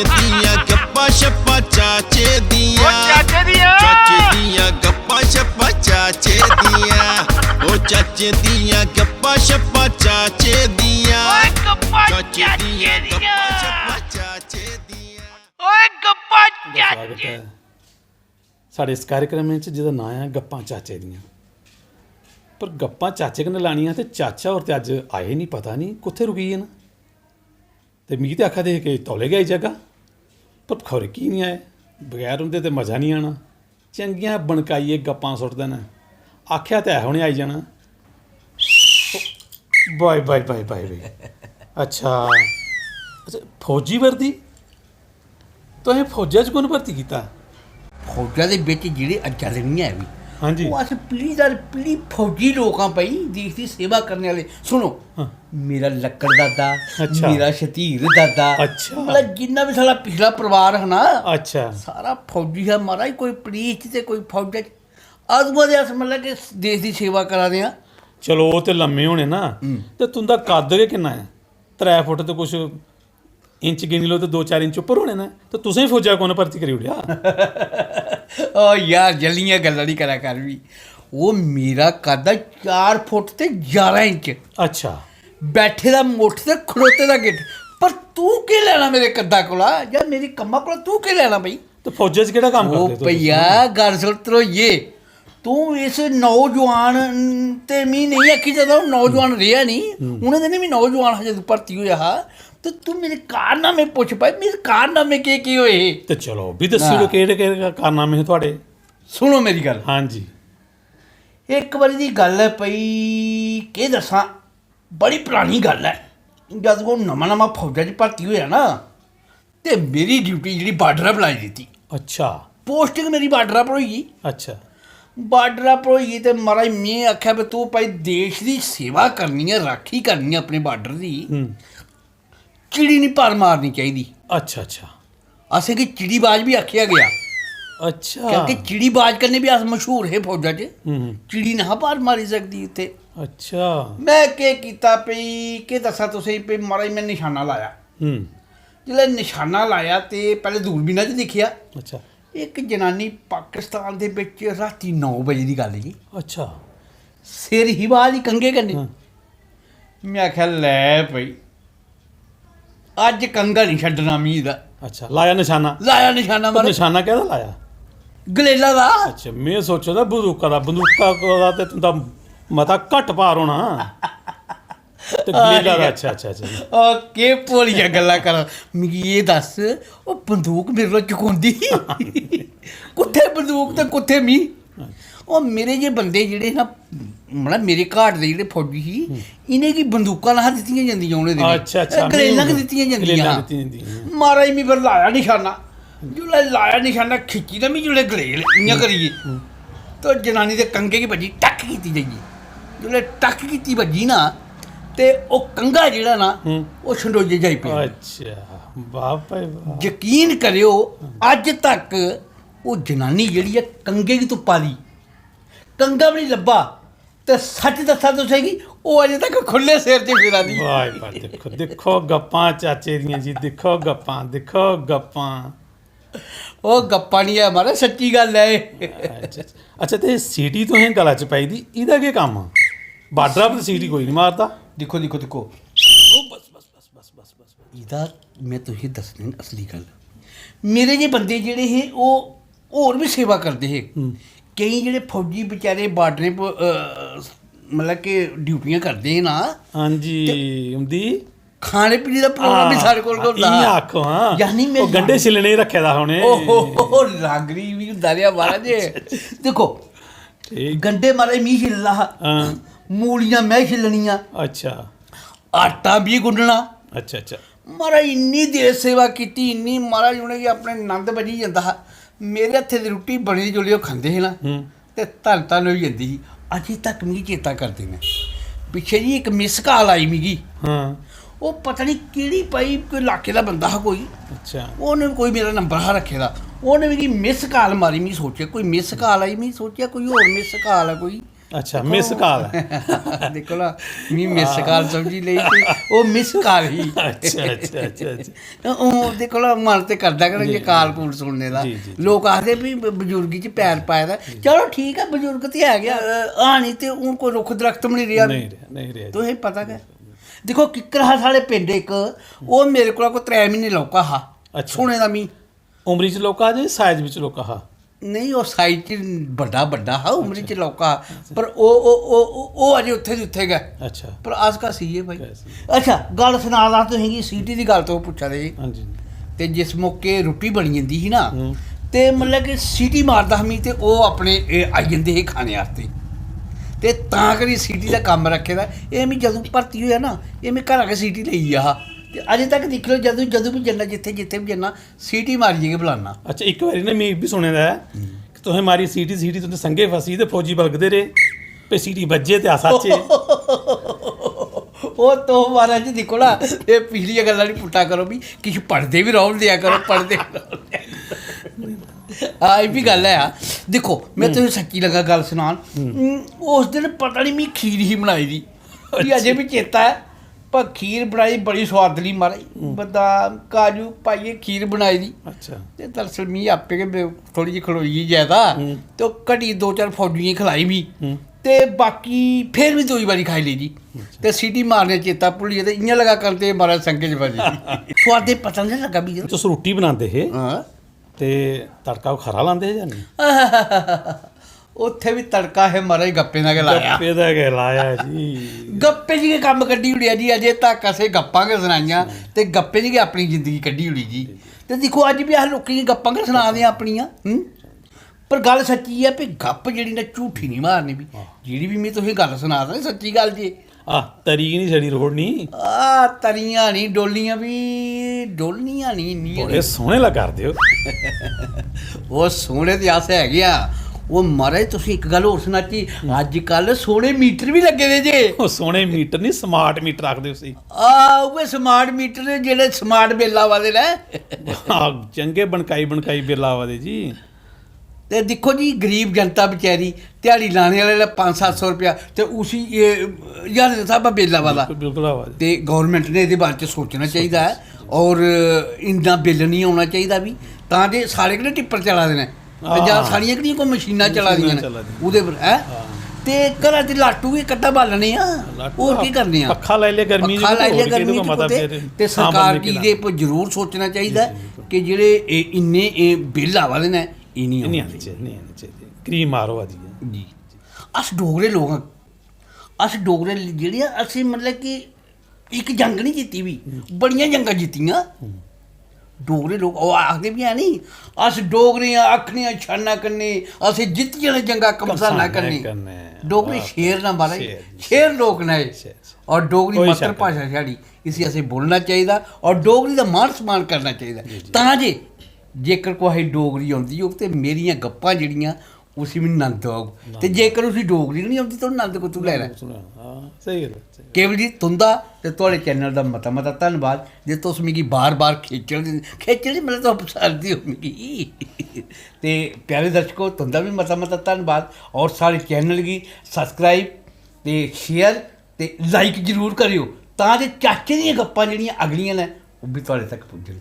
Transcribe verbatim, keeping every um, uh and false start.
दियां गप्पां शप्पां चाचे दियां। चाचे दियां। चाचे दियां गप्पां शप्पां चाचे दियां। ओ चाचे दियां गप्पां शप्पां चाचे दियां। ओए गप्पां चाचे दियां। गप्पां शप्पां चाचे दियां। ओए गप्पां चाचे। साढ़े इस कार्यक्रम च, जेह्दा नांऽ ऐ गप्पां चाचे दियां, पर गप्पां चाचे कन्नै लानियां ते चाचा होर ते अज्ज आए निं, पता निं कुत्थै रुकी गे न। ते मिगी ते आखा दे हे कि तौले गै आई जागा, पर खबरै की निं आए। बगैर उं'दे ते मजा निं आना। चंगियां बनकाइयै गप्पां सुट्टदे न। आखेआ ते ऐ उ'नें आई जाना। Bye, bye, bye, bye, bye. अच्छा, अच्छा, फौजी वर्दी? तुसें फौजा च कु'न भर्ती कीता? फौजा दे बिच जेह्ड़े अज्जै दे निं है बी, हां जी। ओह् अस पीढ़ी दर पीढ़ी फौजी लोक आं भाई, देश दी सेवा करने आह्ले। सुनो, हां। मेरा लक्कड़ दादा, अच्छा। मेरा शतीर दादा, अच्छा। मतलब जिन्ना बी साढ़ा पिछला परिवार हा ना, अच्छा। सारा फौजी हा महाराज, कोई पुलिस च ते कोई फौजा च। अदूं दे अस मतलब कि देश दी सेवा करा दे आं। चलो, ओह् ते लम्मे होने ना, हम्म। ते तुं'दा कद गै किन्ना ऐ? त्रै फुट ते कुछ इंच गिनी लो ते दो चार इंच उप्पर होने न, ते तुसें फौजा कु'न भर्ती करी ओड़ेआ? ओ यार, जलियां गल्लां निं करा कर बी। ओह् मेरा कद ऐ चार फुट ते ञारां इंच। अच्छा। बैठे दा मुट्ठ ते खड़ोते दा गिट्ठ। पर तूं केह् लैना मेरे कद्दा कोला, जां मेरी कम्मा कोला तूं केह् लैना भाई? ते फौजा च केह्ड़ा कम्म ओ करदे तुस? भैया, गल्ल सुन, ध्रोइये, तूं इस नौजुआन, ते मी नेईं आखी सकदा, ओह् नौजुआन रेहा निं, हम्म। उ'नें दिनें बी नौजुआन हा जदूं भर्ती होआ हा, ते तूं मेरे कारनामे पुच्छ भाई, मेरे कारनामे केह् केह् होए हे? ते चलो, ओह् बी दस्सी ओड़ो, हां। केह्ड़े केह्ड़े कारनामे हे थुआढ़े? सुनो मेरी गल्ल। हां जी। इक बारी दी गल्ल ऐ भाई, केह् दस्सां, बड़ी परानी गल्ल ऐ। जद ओह् नमां नमां फौजा च भर्ती होआ ना, ते मेरी ड्यूटी जेह्ड़ी बार्डर पर लाई दित्ती। अच्छा। पोस्टिंग मेरी बार्डर पर होई गेई। अच्छा। बार्डर पर होई गेई ते महाराज में आखेआ, "भी तूं भाई देश दी सेवा करनी ऐ, राक्खी करनी ऐ अपने बार्डर दी, हम्म। चिड़ी निं पार मारनी चाहिदी।" अच्छा, अच्छा। असेंगी चिड़ीबाज बी आखेआ गेआ। अच्छा। क्योंकि चिड़ीबाज कन्नै बी अस मशहूर हे फौजा च। हम्म। चिड़ी नेहा पार मारी सकदी उत्थै। अच्छा। में केह् कीता, भई केह् दस्सां तुसेंगी, भई महाराज में निशाना लाया। हम्म। जिसलै निशाना लाया ते पैह्लें दूरबीना च दिक्खेआ। अच्छा। इक जनानी पाकिस्तान दे बिच रातीं नौ बजे दी गल्ल जी। अच्छा। सिर ही बाह् दी कंघे कन्नै। हां। में आखेआ, "लै भई, अज्ज कंघा निं छड्डना मी एह्दा।" अच्छा, लाया नशाना? लाया नशाना, पर म्हाराज। नशाना कैह्दा लाया? गलेला दा। अच्छा, में सोचा दा बंदूका दा, बंदूका दा ते तुं'दा मता घट्ट भार होना। ते गलेला दा, अच्छा, अच्छा, अच्छा। ओह् केह् भोलियां गल्लां करा। मिगी एह् दस्स, ओह् बंदूक मेरे कोला चुकोंदी ही? कुत्थै बंदूक ते कुत्थै मी? ओह् मेरे जे बंदे जेह्ड़े ना, मतलब, मेरे घाट दे जेह्ड़े फौजी ही, इ'नेंगी बंदूकां नेईं हा दित्तियां जंदियां उ'नें दिनें। अच्छा, अच्छा, एह् गलेलां गै दित्तियां जंदियां गलेलां हां। दित्तियां जंदियां हां। महाराज, मी फिर लाया निशाना। जिसलै लाया निशाना, खिच्ची ते मी जिसलै गलेल इ'यां करियै, ते ओह् जनानी दे कंघे गी बज्जी, टक कीती जाइयै। जिसलै टक कीती बज्जी ना, ते ओह् कंघा जेह्ड़ा ना, हम्म। ओह् छंडोइयै जाई पेआ। अच्छा, वाह भाई वाह। यकीन करेओ, अज्ज तक ओह् जनानी जेह्ड़ी ऐ, कंघे गी तुप्पा दी, कंघा बी निं लब्भा। ते सच्च दस्सां तुसेंगी, ओह् अजें तक खु'ल्ले सिर च फिरा दी। वाह, वाह, दिक्खो, दिक्खो गप्पां चाचे दियां जी, दिक्खो गप्पां, दिक्खो गप्पां। ओह् गप्पां निं ऐ, महाराज, सच्ची गल्ल ऐ एह्। अच्छा, अच्छा। अच्छा, ते सीटी तुसें गला च पाई दी, एह्दा केह् कम्म? बार्डरा पर सीटी कोई निं मारदा। दिक्खो, दिक्खो, दिक्खो। ओह् बस, बस, बस, बस, बस, बस। एह्दा में तुसेंगी दस्सनी असली गल्ल। मेरे जे बंदे जेह्ड़े हे, ओह् होर बी सेवा करदे हे। हम्म। केईं जेह्ड़े फौजी बेचारे बार्डरें पर, अ, मतलब कि ड्यूटियां करदे हे ना। हां जी, ते उं'दी खाने पीने दा प्रोग्राम बी हां, साढ़े कोल गै होंदा हा। इ'यां आखो, हां। यानी में ओह् गंढे छिल्लने गी रक्खे दा हा उ'नें। ओहो, ओहो, लांगरी बी होंदा रेहा, महाराज। अच्छा, अच्छा। दिक्खो, ठीक। गंढे, महाराज, मी छिल्लना हा। हां। मूलियां में छिल्लनियां। अच्छा। आटा बी गुन्नना। अच्छा, अच्छा। महाराज, इन्नी देश सेवा कीती, इन्नी, महाराज, उ'नेंगी अपने नंद बज्झी जंदा हा। मेरे हत्थे दी रुट्टी बनी दी, जिसलै ओह् खंदे हे ना, हम्म। ते धन्न धन्न होई जंदी ही। अजें तक मिगी चेता करदे न। पिच्छें जी इक मिस काल आई मिगी। हां। ओह् पता निं केह्ड़ी, भाई, कोई लाके दा बंदा हा कोई। अच्छा। उ'नें कोई मेरा नंबर हा रक्खे दा। उ'नें मिगी मिस काल मारी, मिगी सोचेआ कोई मिस काल आई, मिगी सोचेआ कोई होर मिस काल ऐ कोई। अच्छा, मिस कॉल है। दिक्खो ना, मी मिस कॉल समझी लेई ते ओह् मिस कॉल ही। अच्छा अच्छा अच्छा अच्छा। ओह्दे कोला मन ते करदा कि जे कॉल कूल सुनने दा। जी, जी, जी। लोक आखदे भी ब- बजुर्गी च पैर पाए दा। चलो ठीक ऐ, बजुर्ग ते है गै, हानी ते हून कोई रुक्ख दरख्त बी नहीं रेहा। नहीं रेहा, नहीं रेहा जी। तुसें पता गै। दिक्खो, किक्कर हा साढ़े पिंड इक, ओह् मेरे कोला कोई त्रै म्हीने लौह्का हा। अच्छा। सुने दा मी। उम्री च लौह्का जे साइज बिच लौह्का हा? नहीं, ओह् साइज च बड्डा बड्डा हा, उम्री च लौह्का हा, पर ओह् ओह् ओह् ओह् ओह् अजें उत्थै दी उत्थै गै। अच्छा। पर अस घसी गे भाई। घसी। अच्छा, गल्ल सना दा तुसें गी, सिटी दी गल्ल तुस पुच्छा दे जी। हां जी। ते जिस मौके रुट्टी बनी जंदी ही ना, हम्म। ते मतलब कि सिटी मारदा हा मी, ते ओह् अपने एह् आई जंदे हे खाने आस्तै। ते तां करी सिटी दा कम्म रक्खे दा। एह् मी जदूं भर्ती होआ ना, एह् में घरा गै सिटी लेई गेआ हा। ते अजें तक दिक्खी लैओ, जदूं जदूं बी जन्ना, जित्थै जित्थै बी जन्ना, सिटी मारियै गै बलाना। अच्छा, इक बारी ना में एह् बी सुने दा ऐ कि तुसें मारी सिटी, सिटी तुंदे संगे फसी ते फौजी बलगदे रेह्, पे सिटी बज्जे ते अस आचे। ओह् तो महाराज जी दिक्खो ना, एह् पिछलियां गल्लां निं पुट्टा करो भी, किश पढ़दे बी रौह्न देआ करो, पढ़दे बी रौह्न देआ करो। हां, एह् बी गल्ल ऐ यार। दिक्खो, में तुसें सच्ची लग्गा गल्ल सनान, उस दिन पता निं मी खीर ही बनाई दी, भी अजें बी चेता ऐ। पर खीर बनाई बड़ी सोआदली महाराज, बदाम काजू पाइयै खीर बनाई दी। अच्छा। ते दरअसल मी आपे गै बे- थोड़ी जेही खलोई गेई ज्यादा, ते ओह् घटी दो चार फौजियें गी खलाई मी। ते बाकी फिर बी दूई बारी खाई लेई जी। ते सीटी मारने चेता भुल्ली गेआ ते इ'यां लगा करन ते महाराज संगे च बजी। सोआदे पता निं लग्गा मी। तुस रुट्टी बनांदे हे, हां। ते तड़का ओह् खरा लांदे हे जां नेईं? उत्थै बी तड़का हे महाराज गप्पें दा गै लाया। गप्पे दा गै लाया जी। गप्पें च गै कम्म कड्ढी ओड़ेआ जी, अजें तक असें गप्पां गै सनाइयां ते गप्पें च गै अपनी जिंदगी कड्ढी ओड़ी जी। ते दिक्खो, अज्ज बी अस लोकें गी गप्पां गै सना दे आं अपनियां, हं? पर गल्ल सच्ची ऐ, भी गप्प जेह्ड़ी ना, झूठी निं मारनी भी। जेह्ड़ी बी में तुसें गल्ल सना दा, सच्ची गल्ल जे। आ, तरी गै निं छड़ी रोड़नी। आ, तरियां निं डोलनियां भी, डोलनियां निं इन्नियां। बड़े सोह्ने लग्गा दे ओ। ओह् सोह्ने ते अस है गै आं। ओह् महाराज, तुसें इक गल्ल होर सनाची, अज्जकल सोह्ने मीटर बी लग्गे दे जे। ओह् सोह्ने मीटर निं, स्मार्ट मीटर आखदे उसी। आ, उ'ऐ स्मार्ट मीटर जेह्ड़े स्मार्ट बिल आवा दे न। आ, चंगे बनकाई बनकाई बिल आवा दे जी। ते दिक्खो जी, गरीब जनता बेचारी, ध्याड़ी लाने आह्ले लै पंज सत्त सौ रपेआ, ते उसी एह् ज्हारें दे स्हाबा बिल आवा दा। बिल्कुल आवा दे। ते गौरमैंट ने एह्दे बारे च सोचना चाहिदा ऐ, और इन्ना बिल निं औना चाहिदा बी, तां जे साढ़े कन्नै टिप्पर चला दे न, ते जां हां। साढ़ियां केह्ड़ियां कोई मशीनां चला दियां मशीनां न, चला दियां। ओह्दे पर, हैं? ते घरा च लाटू बी इक अद्धा बालने आ, लाटू होर केह् करने आ? पक्खा लाई लेआ गर्मी च, पक्खा लाई होर लेआ केह्, गर्मी च कोई मता कुतै, फिर ते आम सरकार बंदे गी की एह्दे पर जरूर सोचना चाहिदा ऐ कि जेह्ड़े एह् इन्ने एह् बिल आवा दे न, एह् निं नहीं आने आने चाहिए, नहीं आने चाहिए। क्रीम मारो आदि है। जी। अस डोगरे लोक आं, अस डोगरे जेह्ड़े आं, असें मतलब कि इक जंग निं जित्ती बी, बड़ियां जंगां जित्तियां। डोगरे लोक ओह् आखदे बी है नी, अस डोगरे आं, आखने आं शाना कन्नै, असें जित्ती जाना जंगां घमसाना कन्नै। डोगरे शेर न महाराज, शेर लोक न एह्। और डोगरी मातृ भाशा साढ़ी, इसी असें बोलना चाहिदा और डोगरी दा मान सम्मान करना चाहिदा। तां जे जेकर कुसै गी डोगरी औंदी होग ते मेरियां गप्पां जेह्ड़ियां उसी बी नंद औग। ते जेकर उसी डोगरी गै निं औंदी ते ओह् नंद कुत्थूं लैना? हां, स्हेई गल्ल ऐ, स्हेई। केवल जी, तुं'दा ते थुआढ़े चैनल दा मता मता धन्नबाद जे तुस मिगी बार बार खेचल, खेचल निं, मतलब, तुस पसंद ओ मिगी। ते प्यारे दर्शको, तुं'दा बी मता मता धन्नबाद और साढ़े चैनल गी सब्सक्राइब ते शेयर ते लाइक जरूर करेओ, तां जे चाचे दियां गप्पां जेह्ड़ियां अगलियां न, ओह् बी थुआढ़े तक पुज्जन।